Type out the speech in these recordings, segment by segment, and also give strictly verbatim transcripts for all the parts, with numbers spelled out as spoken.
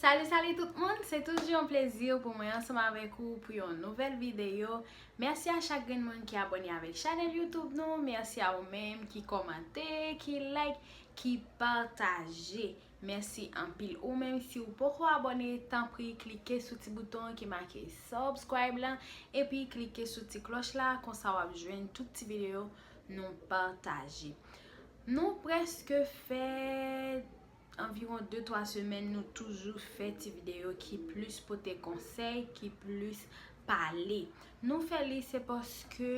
Salut, salut tout moun, se toujou yon plezi pou mwen ansanm avèk ou pou yon nouvèl videyo. Mèsi a chak grenn moun ki abòne avèk chanèl YouTube nou, mèsi a ou menm ki kòmante, ki like, ki pataje. Mèsi anpil. Ou menm, si w poko abòne, tanpri klike sou ti bouton ki make subscribe lan, epi klike sou ti klòch la, konsa w ap jwenn tout ti videyo nou pataje. Nou prèske fè anviwon de twa semèn, nou toujou fè ti videyo ki plis pote konsèy, ki plis pale. Nou fè li se paske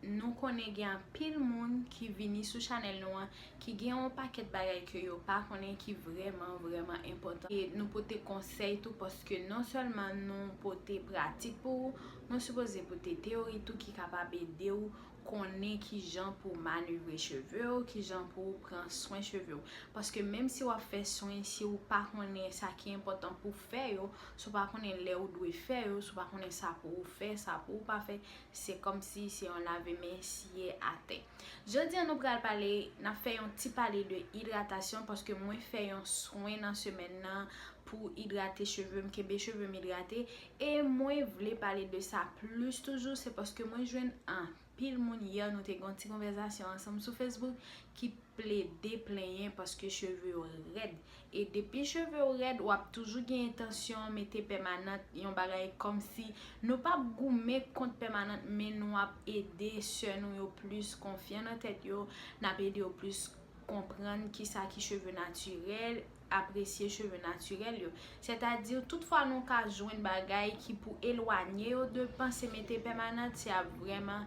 nou konnen gen anpil moun ki vini sou chanèl nou an, ki gen yon pakèt bagay ke yo pa konnen ki vrèman, vrèman enpòtan. E nou pote konsèy tou paske non sèlman nou pote pratik pou ou, nou sipoze pote teyori tou ki kapab ede w konnen kijan pou w manevre cheve w, kijan pou w pran swen cheve w. Paske menm si w ap fè swen, si w pa konnen sa ki enpòtan pou w fè yo, si w pa konnen lè w dwe fè yo, si w pa konnen sa pou w fè, sa pou w pa fè, se kòmsi se yon lave men siye atè. Jodi a nou pral pale, n ap fè yon ti pale de idratasyon, paske mwen fè yon swen nan semèn nan pou idrate cheve m, kenbe cheve m idrate, e mwen vle pale de sa plis toujou, se paske mwen jwenn anpil moun. Yè, nou te gen yon ti konvèsasyon ansanm sou Facebook ki plede plenyen paske cheve yo rèd. E depi cheve w rèd, w ap toujou gen entansyon mete pèmanant, yon bagay kòmsi nou p ap goumen kont pèmanant, men nou ap ede sè nou yo plis konfyan nan tèt yo, n ap ede yo plis konprann kisa ki cheve natirèl, apresye cheve natirèl yo. Sètadi, tout fwa nou ka jwenn bagay ki pou elwanye yo de panse mete pèmanant, se ap vrèman,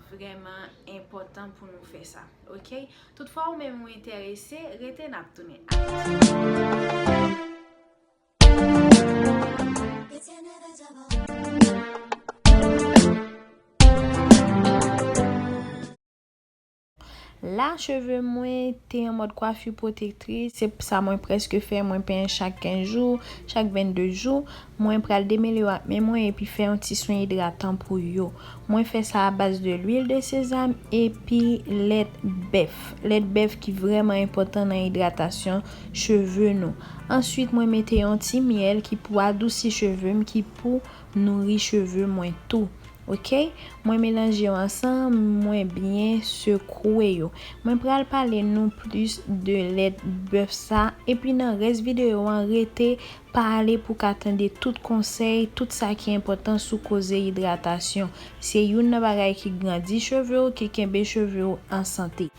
vrèman enpòtan pou nou fè sa. Oke? Tout fwa ou menm ou enterese, rete, n ap tounen apre. La, cheve mwen te an mòd kwafi pwotektris. Se sa mwen prèske fè. Mwen penyen chak kenz jou, chak vennde jou. Mwen pral demele yo ak men mwen epi fè yon ti swen idratan pou yo. Mwen fè sa a baz de lwil de sezam epi lèt bèf. Lèt bèf ki vrèman enpòtan nan idratasyon cheve nou. Answit, mwen mete yon ti myèl ki pou adousi cheve m, ki pou nouri cheve mwen tou. Oke? Mwen melanje yo ansanm, mwen byen sekwe yo. Mwen pral pale nou plis de lèt bèf sa, epi nan rès videyo an, rete pale pou ka tande tout konsèy, tout sa ki enpòtan sou koze idratasyon. Se youn nan bagay ki grandi cheve w, ki kenbe cheve w an sante.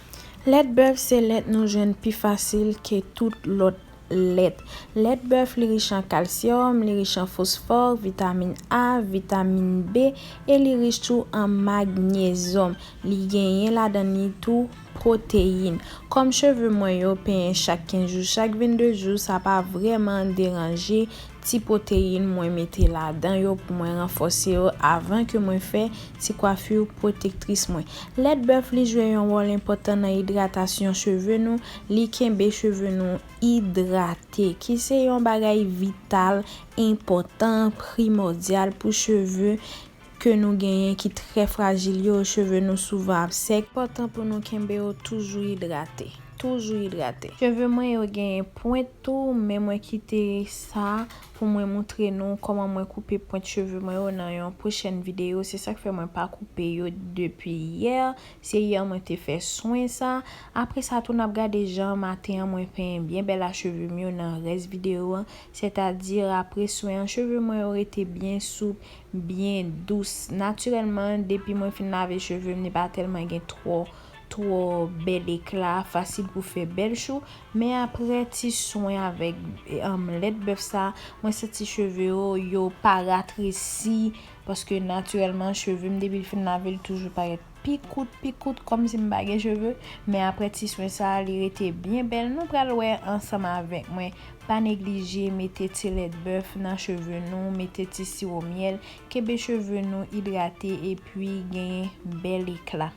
Lèt bèf se lèt nou jwenn pi fasil ke tout lòt lèt. Lèt bèf, li rich an kalsyòm, li rich an fosfò, vitamin A, vitamin B, e li rich tou an magnezyòm. Li genyen ladan li tou pwoteyin. Kòm cheve mwen yo penyen chak kenz jou, chak vennde jou, sa pa vrèman deranje ti pwoteyin mwen mete ladan yo pou mwen ranfòse yo avan ke mwen fè ti kwafi pwotektris mwen. Lèt bèf, li jwe yon wòl enpòtan nan idratasyon cheve nou, li kenbe cheve nou idrate, ki se yon bagay vital, enpòtan, primòdyal pou cheve ke nou genyen ki trè frajil yo, cheve nou souvan ap sèk. Enpòtan pou nou kenbe yo toujou idrate. Toujou idrate. Cheve mwen yo genyen pwent tou, men mwen kite sa pou mwen moutre nou kòman mwen koupe pwent cheve mwen yo nan yon pwochèn videyo. Se sa k fè mwen pa koupe yo depi yè. Se yè mwen te fè swen sa. Apre sa tou, n ap gade jan maten an mwen penyen byen bèl a cheve m yo nan rès videyo an. Sètadi, apre swen an, cheve mwen yo rete byen soup, byen dous. Natirèlman, depi mwen fin lave cheve m, li pa tèlman gen twò, twò bèl ekla, fasil pou fè bèl chou. Men apre ti swen avèk, em, lèt bèf sa, mwen santi cheve yo, yo pa ratresi, paske natirèlman, cheve m, depi l fin lave, li toujou parèt pi kout, pi kout, kòmsi m pa gen cheve. Men apre ti swen sa, li rete byen bèl. Nou pral wè ansanm avèk mwen. Pa neglije mete ti lèt bèf nan cheve nou, mete ti siwo myèl, kenbe cheve nou idrate epi genyen bèl ekla.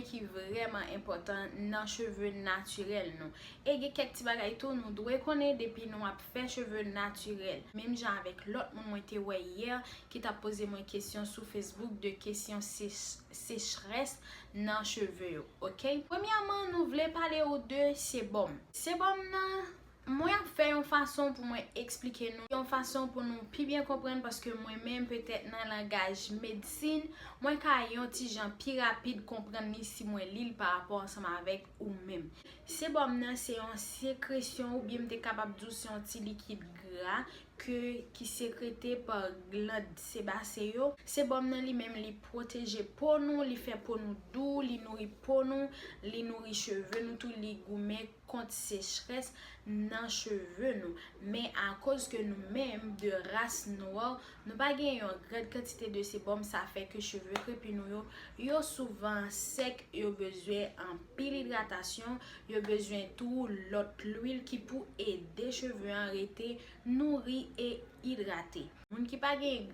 ki vrèman enpòtan nan cheve natirèl nou. E gen kèk ti bagay tou nou dwe konnen depi nou ap fè cheve natirèl. Menm jan avèk lòt moun mwen te wè yè ki t ap poze mwen kesyon sou Facebook de kesyon sech- sechrès nan cheve yo, oke? Premyèman, nou vle pale ou de sebòm. Sebòm nan, mwen ap fè yon fason pou mwen eksplike nou, yon fason pou nou pi byen konprann, paske mwen menm, petèt nan langaj medsin, mwen ka yon ti jan pi rapid konprann li si mwen li l pa rapò ansanm avèk ou menm. Sebòm nan se yon sekresyon, oubyen m te kapab di w se yon ti likid gra ke, ki sekrete pa glann sebase yo. Sebòm nan li menm, li pwoteje po nou, li fè po nou dou, li nouri po nou, li nouri cheve nou tou, li goumen kont sechrès nan cheve nou. Men akoz ke nou menm de ras nwa, nou pa gen yon gran kantite de sebòm, sa fè ke cheve krepi nou yo, yo souvan sèk, yo bezwen anpil idratasyon, yo bezwen tou lòt lwil ki pou ede cheve an rete nouri e idrate. Moun ki pa gen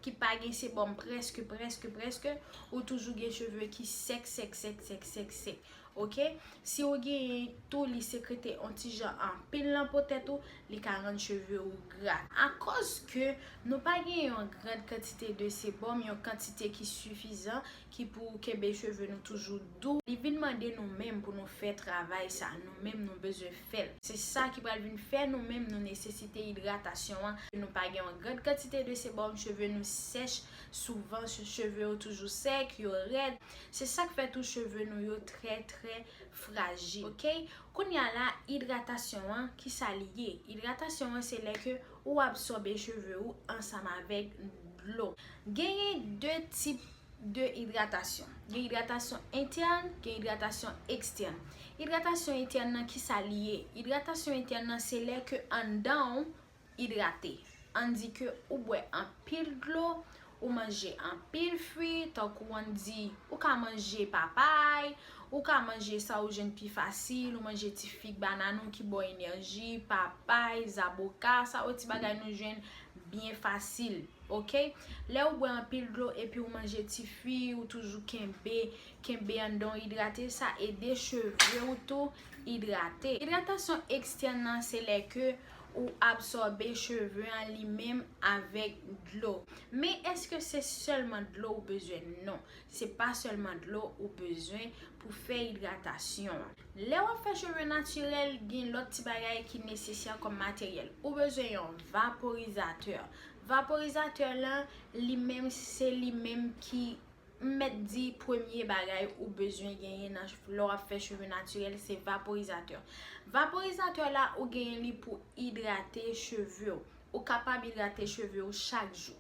ki pa gen sebòm prèske, prèske, prèske, ou toujou gen cheve ki sèk, sèk, sèk, sèk, sèk, sèk. Oke? Si ou genyen tou, li sekrete yon ti jan anpil nan po tèt ou, li ka rann cheve ou gra. Akoz ke nou pa gen yon gran kantite de sebòm, yon kantite ki sifizan, ki pou kenbe cheve nou toujou dou, li vin mande nou menm pou nou fè travay sa, nou menm nou bezwen fè l. Se sa ki pral vin fè nou menm nou nesesite idratasyon an. Nou pa gen yon gran kantite de sebòm, cheve nou sèch, souvan che- cheve yo toujou sèk, yo rèd. Se sa k fè tou cheve nou yo trè, trè frajil, oke? Kounye a la, idratasyon an, ki sa li ye? Idratasyon an, se lè ke ou absòbe cheve ou ansanm avèk dlo. Genyen de tip de idratasyon. Gen idratasyon entèn, gen idratasyon ekstèn. Idratasyon entèn nan, ki sa li ye? Idratasyon entèn nan, se lè ke anndan w idrate. Ann di ke ou bwè anpil dlo, ou manje anpil fwi, tankou ann di, ou ka manje papay, ou ka manje sa ou jwenn pi fasil, ou manje ti fig, banann ou ki ba w enèji, papay, zaboka, sa yo ti bagay nou jwenn byen fasil, oke? Lè ou bwè anpil dlo epi ou manje ti fwi, ou toujou kenbe, kenbe anndan w idrate, sa ede cheve ou tou idrate. Idratasyon ekstèn nan, se lè ke ou absòbe cheve an li menm avèk dlo. Men èske se sèlman dlo ou bezwen? Non, se pa sèlman dlo ou bezwen pou fè idratasyon an. Lè w ap fè cheve natirèl, gen lòt ti bagay ki nesesè kòm materyèl. Ou bezwen yon vaporizatè. Vaporizatè lan, li menm, se li menm ki, m mèt di, premye bagay ou bezwen genyen nan, lè w ap fè cheve natirèl, se vaporizatè. Vaporizatè la, ou genyen li pou idrate cheve w. Ou kapab idrate cheve w chak jou.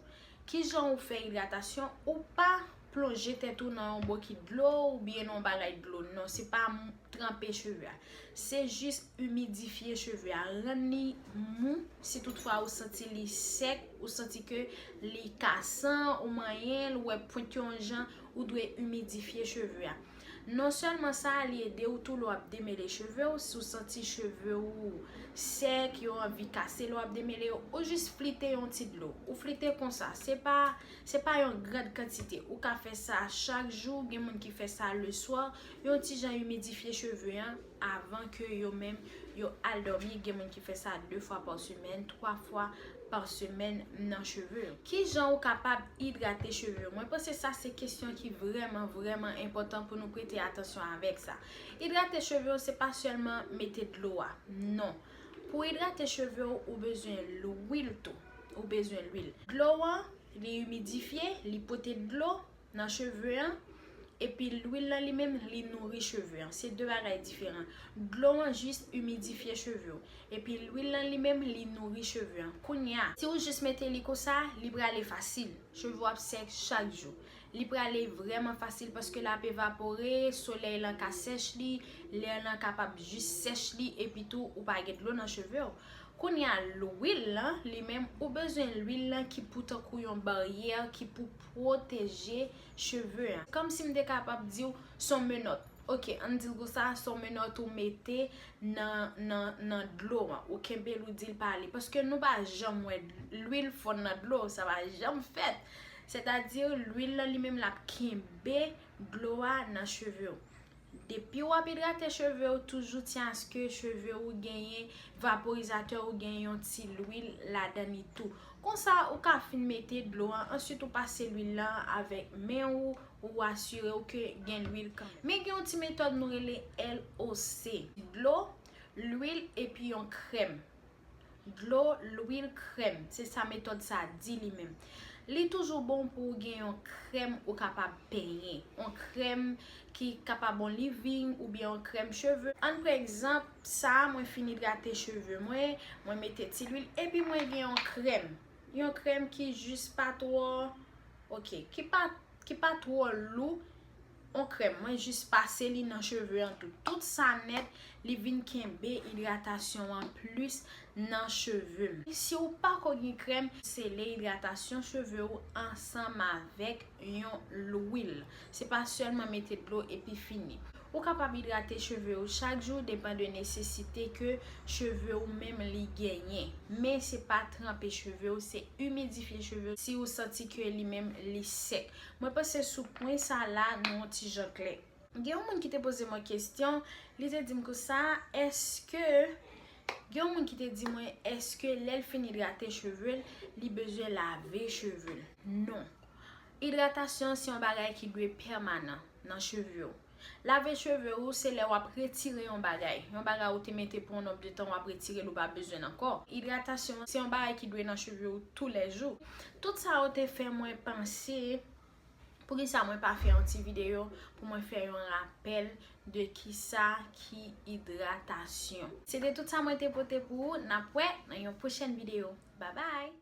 Kijan ou fè idratasyon? Ou pa plonje tèt ou nan yon bokit dlo oubyen nan yon bagay dlo. Non, se pa m- tranpe cheve a. Se jis imidifye cheve a, rann li mou. Si toutfwa ou santi li sèk, ou santi ke li kasan, ou manyen l, ou wè pwent yo yon jan, ou dwe imidifye cheve a. Non sèlman sa, li ede w tou lè w ap demele cheve w. Si w santi cheve w sèk, yo anvi kase lè w ap demele yo, ou jis flite yon ti dlo. Ou flite konsa. Se pa, se pa yon gran kantite. Ou ka fè sa chak jou. Gen moun ki fè sa leswa. Yon ti jan imidifye cheve an avan ke yo menm yo al dòmi. Gen moun ki fè sa de fwa pa semèn, twa fwa pa semèn nan cheve yo. Kijan ou kapab idrate cheve yo? Mwen panse sa se kesyon ki vrèman, vrèman enpòtan pou nou prete atansyon avèk sa. Idrate cheve yo, se pa sèlman mete dlo a. Non. Pou idrate cheve yo, ou bezwen lwil tou. Ou bezwen lwil. Dlo an, li imidifye, li pote dlo nan cheve an, epi lwil lan li menm, li nouri cheve an. Se de bagay diferan. Dlo an jis imidifye cheve w, epi lwil lan li menm, li nouri cheve an. Kounye a, si w jis mete li konsa, li prale fasil. Cheve w ap sèk chak jou. Li prale vrèman fasil paske l ap evapore, solèy lan ka sèch li, lè lan kapab jis sèch li, epi tou ou pa gen dlo nan cheve w. Kounye a, lwil lan, li menm, ou bezwen lwil lan ki pou tankou yon baryè ki pou pwoteje cheve an. Kòmsi m te kapab di w, s on menòt. Oke, ann di l konsa, s on menòt ou mete nan, nan, nan dlo an. Ou kenbe l, ou di l pa ale. Paske nou pa janm wè lwil fonn nan dlo, sa pa janm fèt. Sètadi, lwil lan li menm l ap kenbe dlo a nan cheve w. Depi w ap idrate cheve w, toujou tyen aske cheve w genyen vaporizatè ou gen yon ti lwil ladan li tou. Konsa, ou ka fin mete dlo an, answit ou pase lwil lan avèk men ou, ou asire w ke gen lwil kanmenm. Men gen yon ti metòd nou rele L O C. Dlo, lwil epi yon krèm. Dlo, lwil, krèm. Se sa metòd sa di li menm. Li toujou bon pou w gen yon krèm ou kapab penyen. Yon krèm ki kapab yon leave-in oubyen yon krèm cheve. Ann pran egzanp, sa a mwen fin idrate cheve mwen, mwen mete ti lwil, epi mwen gen yon krèm. Yon krèm ki jis pa twò, oke, ki pa, ki pa twò lou, yon krèm. Mwen jis pase li nan cheve an tou. Tout sa nèt, li vin kenbe idratasyon an plis nan cheve m. Si w pa ko gen krèm, sele idratasyon cheve w ansanm avèk yon lwil. Se pa sèlman mete dlo epi fini. Ou kapab idrate cheve w chak jou, depan de nesesite ke cheve w menm li genyen. Men se pa tranpe cheve w, se imidifye cheve w si ou santi ke li menm li sèk. Mwen panse sou pwen sa la, nou yon ti jan klè. Gen yon moun ki te poze mwen kesyon, li te di m konsa, èske, gen yon moun ki te di mwen, èske lè l fin idrate cheve l, li bezwen lave cheve l? Non. Idratasyon se yon bagay ki dwe pèmanan nan cheve w. Lave cheve w, se lè w ap retire yon bagay. Yon bagay ou te mete pou yon nonb de tan, w ap retire l, ou pa bezwen l ankò. Idratasyon se yon bagay ki dwe nan cheve w toulèjou. Tout sa yo te fè mwen panse, poukisa mwen pa fè yon ti videyo pou mwen fè yon rapèl de kisa ki idratasyon. Se te tout sa mwen te pote pou ou. N ap wè nan yon pwochèn videyo. Babay!